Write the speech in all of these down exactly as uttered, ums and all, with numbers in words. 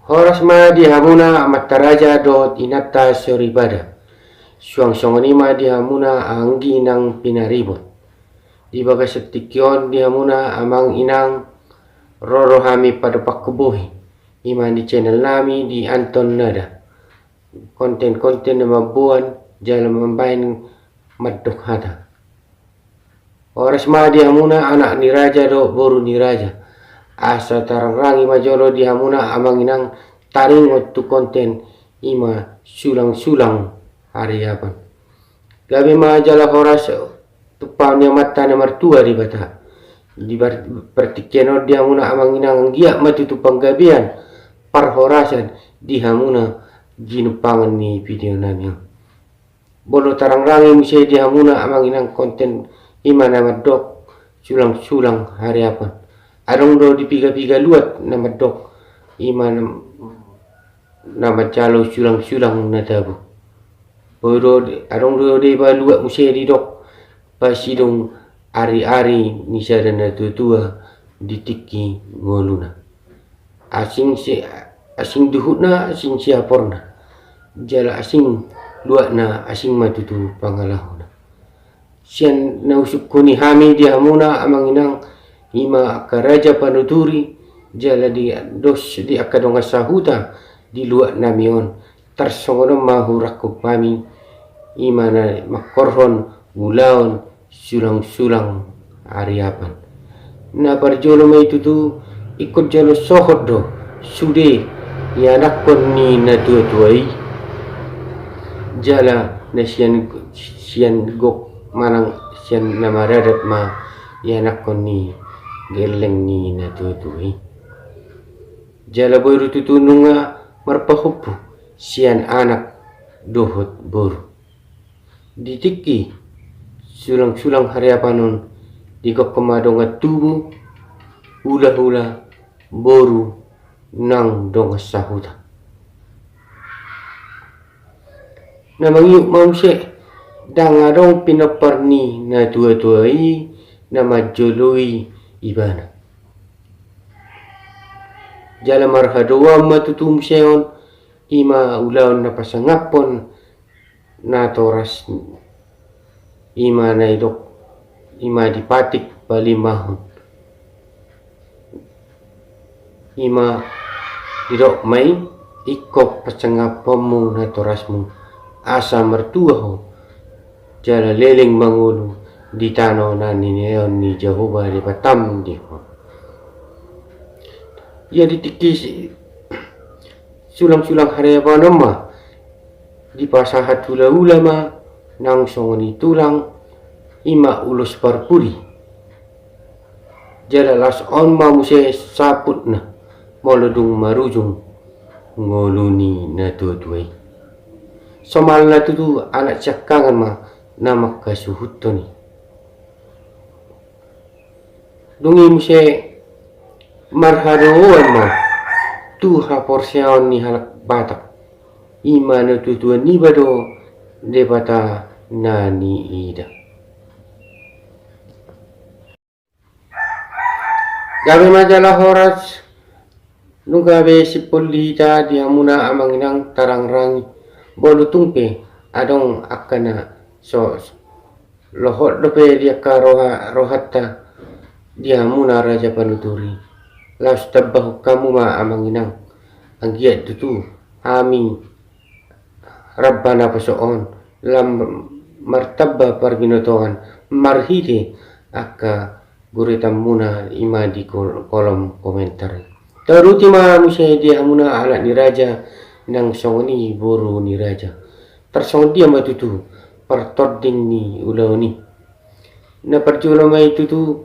Horas ma di hamuna amanta raja dohot inanta soripada. Suang songon i ma di hamuna anggi nang pinaribot. Di bagasan tingki on di hamuna amang inang, ro do hami padopakhon bohi, i ma di channel nami di Anton Nada. Konten-konten na mamboan jala mambahen mandok hata. Horas ma di hamuna anak ni raja dohot boru ni raja. Asa tarangrangi ma jolo di hamuna amang inang taringot tu konten i ma sulang-sulang hariapan. Gabe ma jala horas tumpahon ni Amanta na martua Debata. Di bar-, partingkian on di hamuna amang inang anggiat ma tutu panggabean parhorasan di hamuna ginumpangan ni video nami on. Molo tarangrangi muse di hamuna amang inang konten i ma na mandok sulang-sulang hariapan. Adong do di piga-piga luat na mandok i ma na, na manjalo sulang-sulang na tabo. Boi do, adong do deba luat muse didok pasidung ari-ari ni sada na tua-tua di tingki ngoluna. Asing si, asing duhutna, asing siaporna. Jala asing luatna, asing ma tutu pangalahona. Sian na husungkuni hami di hamuna amang inang, i ma angka raja panuturi, jala di dos di angka dongan sahuta di luat nami on. Tarsongon on ma hurangkum hami, i ma na mangkorhon ulaon sulang-sulang ariapan. Na parjolo ma i tutu, ingkon jolo sohot do sude ianakhon ni na tua-tua i. Jala na sian, sian gok manang sian na maradat ma ianakhon ni gelleng ni na tua-tua i. Jala boi do tutu nunga marpahompu sian anak dohot boru. Di tingki sulang-sulang hariapan on, digokhon ma dongan tubu, hula-hula, boru nang dongan sahuta. Na mangihut ma muse, ndang adong pinompar ni na tua-tua i na manjoloi ibana. Jala marhadoan ma tutu muse on, i ma ulaon na pasangaphon natoras, i ma na didok, i ma dipatik palimahon. I ma didok ma i, ingkon pasangaphonmu natorasmu asa martua ho jala leleng mangolu di tano na nilehon ni Jahowa Debatam di ho. Ia di tingki si-, sulang-sulang hariapan on ma dipasahat hula-hula ma nang songon i tulang, i ma ulos parpudi. Jala laos on ma muse saputna molo dung marujung ngolu ni na tua-tua i. Somalna tutu anak siangkangan ma na mangkasuhuthon i. Dung i muse marhadoan ma tu haporseaon ni halak Batak, i ma na tua-tua niba do Debata na niida. Gabe ma jala horas. Nunga be simpul di hita di hamuna amang inang tarangrangi, molo tung pe adong angka na so, so lohot dope di angka roha, rohanta di hamuna raja panuturi. Laos tambahon hamu ma amang inang, anggiat tutu hami ramba naposo on lam martamba parbinotoan marhite angka guretanmuna i ma di kol-, kolom komentar. Taruti ma muse di hamuna anak ni raja nang songon i boru ni raja. Tarsongon dia ma tutu partording ni ulaon i. Na parjolo ma i tutu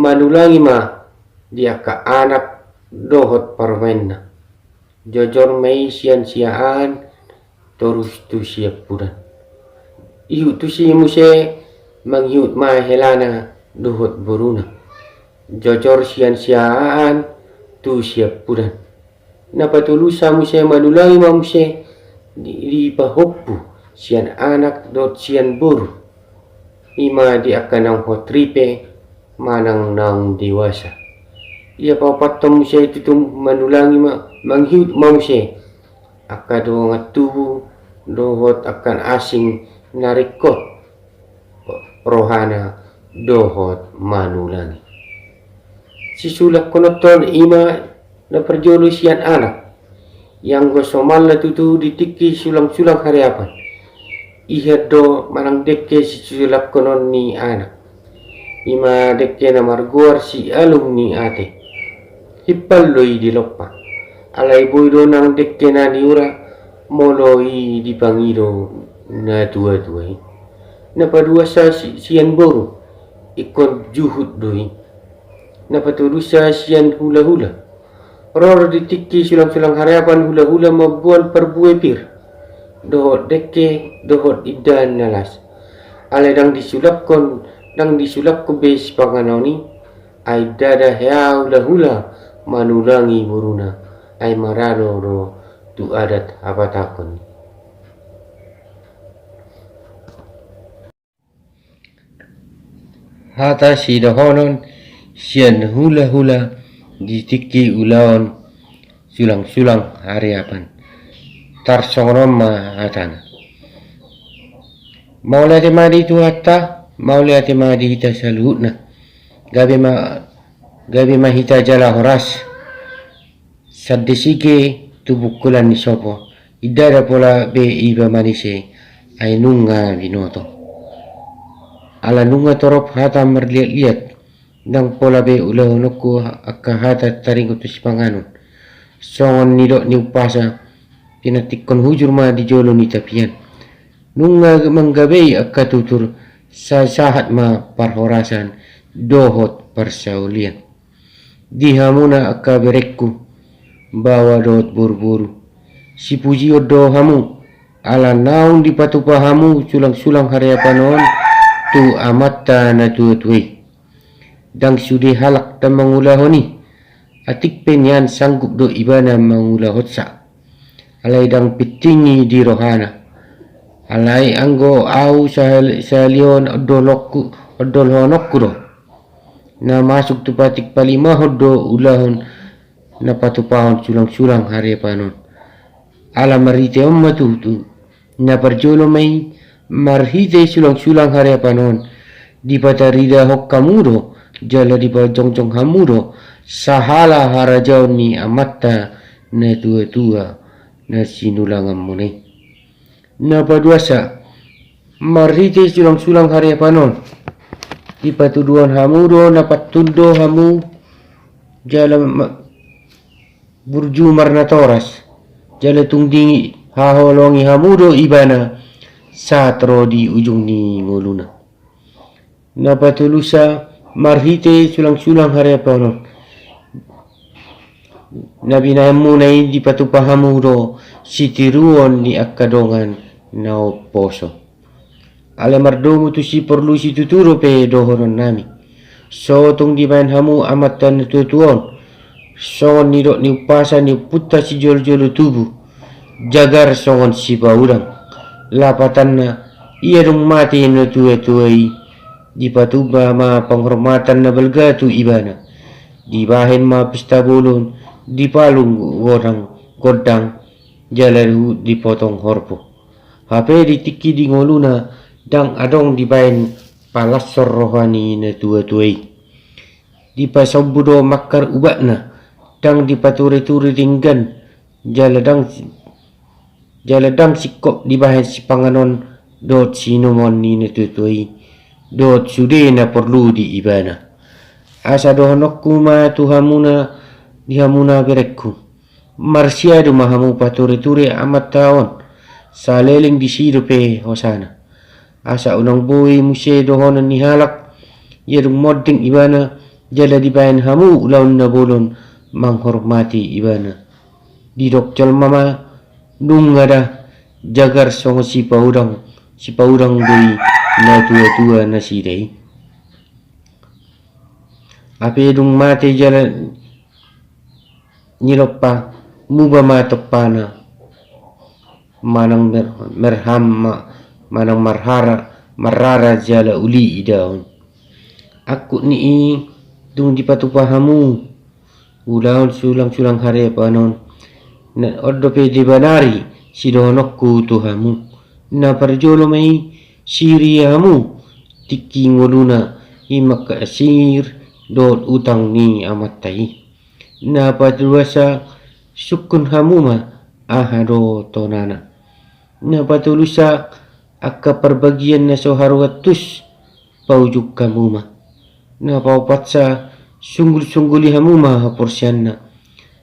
manulangi ma di angka anak dohot parumaenna. Jojor ma i sian siahaan torus tu siampudan. Ihut tusi muse mangihut ma helana dohot boruna. Jojor sian siahaan tu siampudan. Na patolusa muse manulangi ma muse di, dipahompu sian anak dohot sian boru. I ma di angka naung hot ripe manang naung dewasa. Ia paopathon muse i tutu manulangi ma, mangihut ma muse angka dongan tubu dohot angka na asing na ringkot rohana dohot manulangi. Sisulangkononta on i ma na parjolo sian anak. Ianggo somalna tutu di tingki sulangsulang hariapan, iha do manang dengke sisulangkonon ni anak. I ma dengke na margoar si Alum ni Ate. Himpal do i dilompa. Alai boi do nang dengke na niura molo i dipangido natuatua i. Na paduasa si-, sian boru, ingkon juhut do i. Na patolusa sian hulahula. Ro do di tingki sulangsulang hariapan hulahula mamboan parbue pir dohot dengke dohot indahan na las. Alai ndang disulangkon, ndang disulangkon be sipanganon i. Ai ndada hea hulahula manulangi boruna, ai maralo do tu adat hapatahon i. Hata sidohonon sian hulahula di tingki ulaon sulangsulang hariapan. Tarsongon on ma hatana. Mauliate ma di Tuhanta, mauliate ma di hita saluhutna. Gabe ma, gabe ma hita jala horas. Sande sige tu bungkulan ni sopo, ndada pola be iba manise, ai nunga binoto. Ala nunga torop hata marliatliat, ndang pola be ulahononku angka hata taringot tu sipanganon. Songon nidok ni umpasa, pinantikkon hujur ma di jolo ni tapian. Nunga manggabei angka tutur, sai sahat ma parhorasan dohot parsaulian. Di hamuna angka berengku, baoa dohot boruboru, sipujion do hamu, ala naung dipatupa hamu sulangsulang hariapan on tu amanta natuatua i. Ndang sude halak na mangulahon i, atik pe nian sanggup do ibana mangulahonsa. Alai ndang pinting i di rohana. Alai anggo ahu sahal-, sahali on ondolhononku, ondolhononku do. Na masuk tu patik palimahon do ulaon na patupahon sulangsulang hariapan on. Ala marhite on ma tutu. Na parjolo ma i marhite sulangsulang hariapan on. Dipataridahon hamu do, jala dipajongjong hamu do, sahala harajaon ni amanta natuatua na sinulanganmuna i. Na paduasa, marhite sulangsulang hariapan on, dipatuduhon hamu do na pantundo hamu jala ma-, burju marnatoras, jala tung dihaholongi hamu do ibana sahat ro di ujung ni ngoluna. Na patolusa, marhite sulangsulang hariapan on, na binahenmuna i dipatupa hamu do sitiruon ni angka dongan na umposo. Alai mardomu tu siporlu situtu dope dohononnami. So tung dibahen hamu amanta natuatua on, songon nidok ni umpasa ni ompunta sijolojolo tubu, jagar songon sipaudang. Lapatanna, ia dung mate natuatua i, dipatupa ma penghormatan na balga tu ibana. Dibahen ma pesta bolon, dipalung godang, gondang, jala huhut dipotong horbo. Hape di tingki di ngoluna ndang adong dibahen palashon roha ni natuatua i. Dipasombu do mangkar ubatna, ndang dipatureture denggan, jala ndang si-, jala ndang singkop dibahen sipanganon dohot siinumon ni natuatua i, dohot sude na porlu di ibana. Asa dohononku ma tu hamuna, di hamuna berengku. Marsiadu ma hamu patureture amanta on, saleleng disi dope hosana. Asa unang boi muse dohonon ni halak, ia dung monding ibana, jala dibahen hamu ulaon na bolon manghormati ibana. Didok jolma ma, nunga da, jagar songon sipaudang, sipaudang do i natuatua nasida i. Hape dung mate jala nilompa, muba ma tompana. Manang mer-, merham ma, manang marhara, marrara jala uli idaon. Angkup ni i dung dipatupa hamu ulaon sulang-sulang hariapan on. Na on dope deba nari sidohononku tu hamu. Na parjolo ma i, siri hamu tingki ngoluna, i ma angka sir dohot utang ni amanta i. Na paduasa, sungkun hamu ma aha do tonana. Na patolusa, angka parbagian na so haru antus paujung hamu ma. Na paopatsa, sunggul-sungguli hamu ma haporseaonna,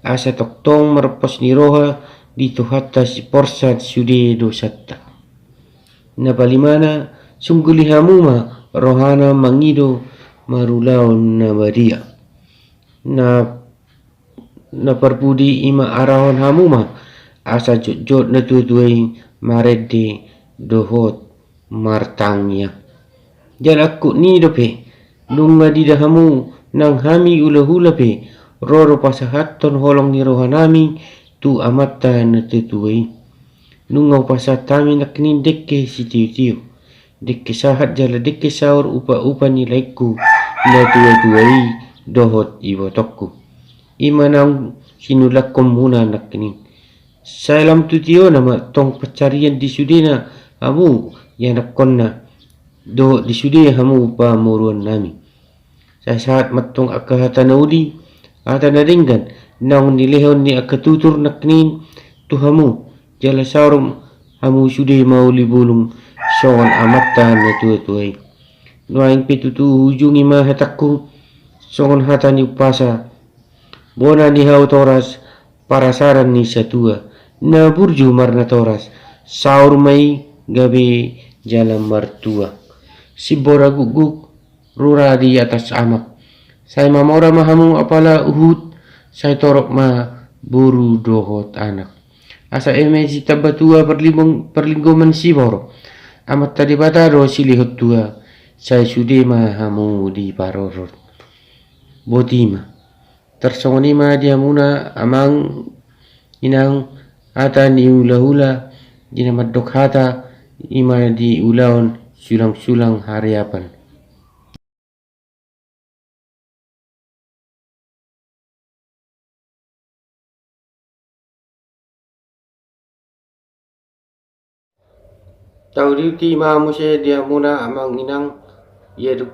asa tongtong marpos ni roha di Tuhanta siporsan sude dosanta. Na palimana, sungguli hamu ma rohana mangido marulaon na badia. Na, na parpudi i ma arahon hamu ma, asa jotjot natuatua i marende dohot martangiang. Jala angkup ni dope, nunga diida hamu nang hami hulahula pe ro do pasahathon holong ni rohanami tu amanta natuatua i. Nunga hupasahat hami nangkining dengke sitiotio, dengke sahat jala dengke saur upaupa ni laengku natuatua i dohot ibotongku. I ma naung sinulangkonmuna nangkining. Sai lam tu tiona ma tong pansarian di sudena hamu ianakkonna dohot di sude hamu pamoruonnami. Sai sahat ma tong angka hata na uli, hata na denggan, naung nilehon ni angka tutur nangkining tu hamu, jala saur hamu sude mauli bulung songon amanta natuatua i. Nuaeng pe tutu huujungi ma hatangku songon hata ni umpasa: Bona ni hau toras, parasaran ni satua, na burju marnatoras, saur ma i gabe jala martua. Simbora gukguk, rura di atas amak. Sai mamora ma hamu apala huhut, sai torop ma boru dohot anak. Asa eme sitamba tua parlimbong-, parlinggoman siborok. Amanta Debata do silehon tua, sai sude ma hamu diparorot. Boti ma. Tarsongon i ma di hamuna amang inang hata ni hulahula, di na mandok hata, i ma di ulaon sulangsulang hariapan. Taudiuti ma muse di hamuna amang inang, ia dung,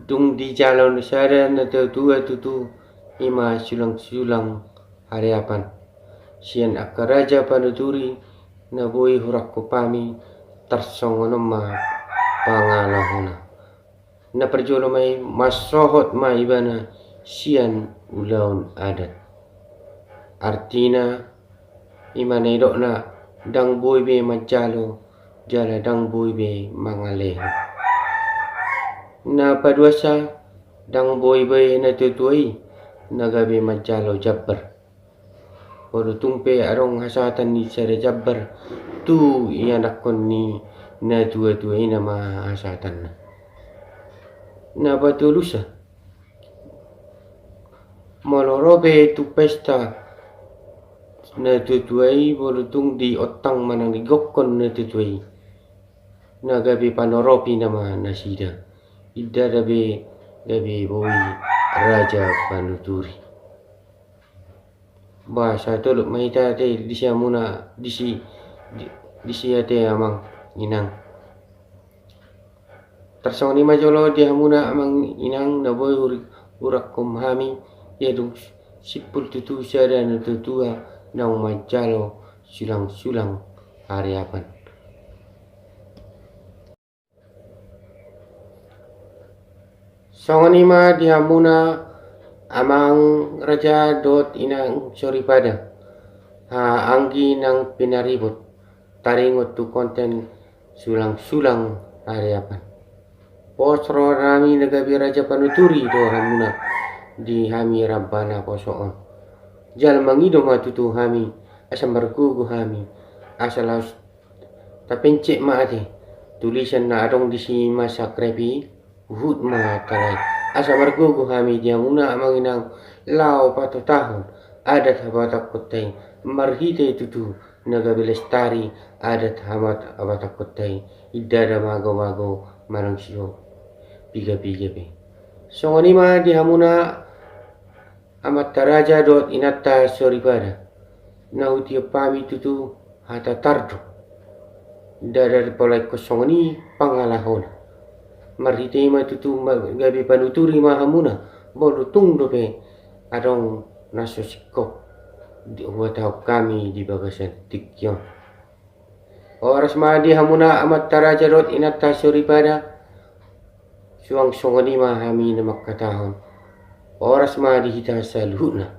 dung dijalo sada natuatua tutu, i ma sulangsulang hariapan. Sian angka raja panuturi na boi hurangkup hami, tarsongon on ma pangalahona. Na parjolo ma i, mansohot ma ibana sian ulaon adat. Artina, i ma na nidokna, ndang boi be manjalo, jala ndang boi be mangalehon. Na paduasa, ndang boi be natuatua i na gabe manjalo jambar. Molo tung pe adong hasahatan ni sada jambar tu ianakkon ni natuatua i, nama hasahatanna. Na patolusa, molo ro pe tu pesta natuatua i, molo tung diontang manang digokkon natuatua i, na gabe panoropi nama nasida. Inda da be gabe boi raja panuturi. Ba, sai tolop ma hita ate disi hamuna, disi, di-, disi ate amang inang. Tarsongon i ma jolo di hamuna amang inang na boi hur-, hurangkup hami, ia dung simpul tutu sada natuatua naung manjalo sulangsulang hariapan. Songon i ma di hamuna amang raja dohot inang soripada, haha anggi nang pinaribot, taringot tu konten sulangsulang hariapan. Pos rohanami na gabe raja panuturi do hamuna di hami ramba naposo on. Jala mangido ma tutu hami, asa margogo hami, asa laos tapencet ma ate tulisan na adong disi masa krepi, huhut ma talai. Asa margogo hami di hamuna amang inang laho patotahon adat habatangkonta i, marhite tutu na gabe lestari adat habat-, habatangkonta i, inda da magomago manang sihopigapiga pe. Songon i ma di hamuna Amanta raja dohot inanta soripada, na hutiop hami tutu hata tardo. Ndada dipalaingkon songon i pangalahona. Marhite i ma tutu ma-, gabe panuturi ma hamuna, molo tung dope adong na so singkop di, huhatahon hami di bagasan tingki on. Horas ma di hamuna amanta raja dohot inanta soripada. Suang songon i ma hami na mangkatahon. Horas ma di hita saluhutna.